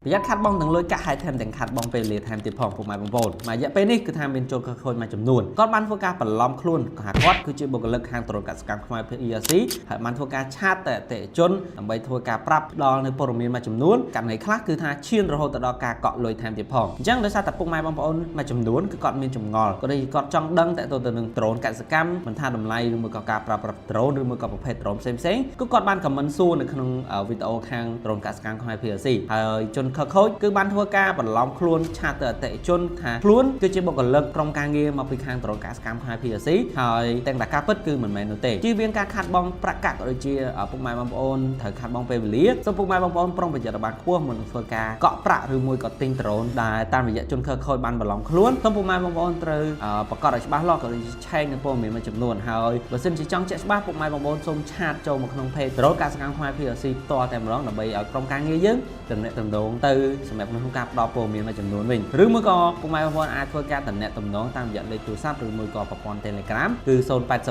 ប្រយ័ត្នខាត់បងទាំងលុយកាក់ហើយថែមទាំងខាត់បងពេលវេលាថែមទៀតផងពុកម៉ែបងប្អូនមួយរយៈពេលនេះគឺថាមានជនខិលខូចមួយចំនួនគាត់បានធ្វើការបន្លំខ្លួនថាគាត់គឺជាបុគ្គលិកខាងដ្រូនកសិកម្មខ្មែរ PLC ហើយបានធ្វើការ chat ទៅអតិថិជនដើម្បីធ្វើការប្រាប់ផ្ដល់នៅព័ត៌មានមួយចំនួនករណីខ្លះគឺថាឈានរហូតទៅដល់ការកក់លុយថែមទៀតផងអញ្ចឹងដោយសារតែពុកម៉ែបងប្អូនមួយចំនួនគឺគាត់មានចម្ងល់គាត់ដូចគាត់ចង់ដឹងតទៅទៅនឹងដ្រូនកសិកម្មមិនថាតម្លៃឬមួយក៏ការប្រើប្រាស់ដ្រូនឬមួយក៏ប្រភេទដ្រូនផ្សេងផ្សេងៗគឺគាត់បាន comment សួរនៅក្នុងវីដេអូខាងដ្រូនកសិកម្មខ្មែរ PLC ហើយជនខិលខូចគឺបានធ្វើការបន្លំខ្លួន chat ទៅអតិថិជនថាខ្លួនគឺជាបុគ្គលិកក្រុមការងារមកពីខាងដ្រូនកសិកម្មខ្មែរ PLC ហើយទាំងតែការពិតគឺមិនមែននោះទេជៀសវាងការខាត់បងប្រាក់កាក់ក៏ដូចជាពុកម៉ែបងប្អូនត្រូវខាត់បងពេលវេលាសូមពុកម៉ែបងប្អូនប្រុងប្រយ័ត្នឲ្យបានខ្ពស់មុននឹងធ្វើការកក់ប្រាក់ឬមួយក៏ទិញដ្រូនដែលតាមរយៈជនខិលខូចបានបន្លំខ្លួនសូមពុកម៉ែបងប្អូនត្រូវប្រកាសឲ្យច្បាស់លាស់ក៏ដូចជាឆែកនៅព័ត៌មានមួយចំនួនហើយបើសិនជាចង់ជាក់ច្បាស់ពុកម៉ែបងប្អូនសូម chat ចូលមកក្នុង page ដ្រូនកសិកម្មខ្មែរ PLC ផ្ទាល់តែម្ដងដើម្បីឲ្យក្រុមការងារយើងតំណែងតំណងទៅសម្រាប់ក្នុងការផ្ដល់ព័ត៌មានមួយចំនួនវិញឬមួយក៏ពុកម៉ែបងប្អូនអាចធ្វើការតំណែងតំណងតាមរយៈលេខទូរស័ព្ទឬមួយក៏ប្រព័ន្ធ Telegram គឺ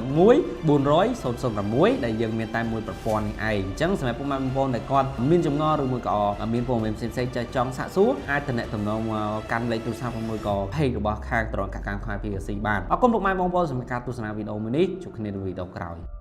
081 400 006ដែលយើងមានតែមួយប្រព័ន្ធនេះឯងអញ្ចឹងសម្រាប់ពុកម៉ែបងប្អូនដែលគាត់មានចម្ងល់ឬមួយក៏មានព័ត៌មានផ្សេងៗចេះចង់សាកសួរអាចតំណែងតំណងមកកាន់លេខទូរស័ព្ទឬមួយក៏ page របស់ខាងត្រង់កកម្មខ្មែរ PLC បានអរគុណពុកម៉ែបងប្អូនសម្រាប់ការទស្សនាវីដេអូមួយនេះជួបគ្នានៅវីដេអូក្រោយ។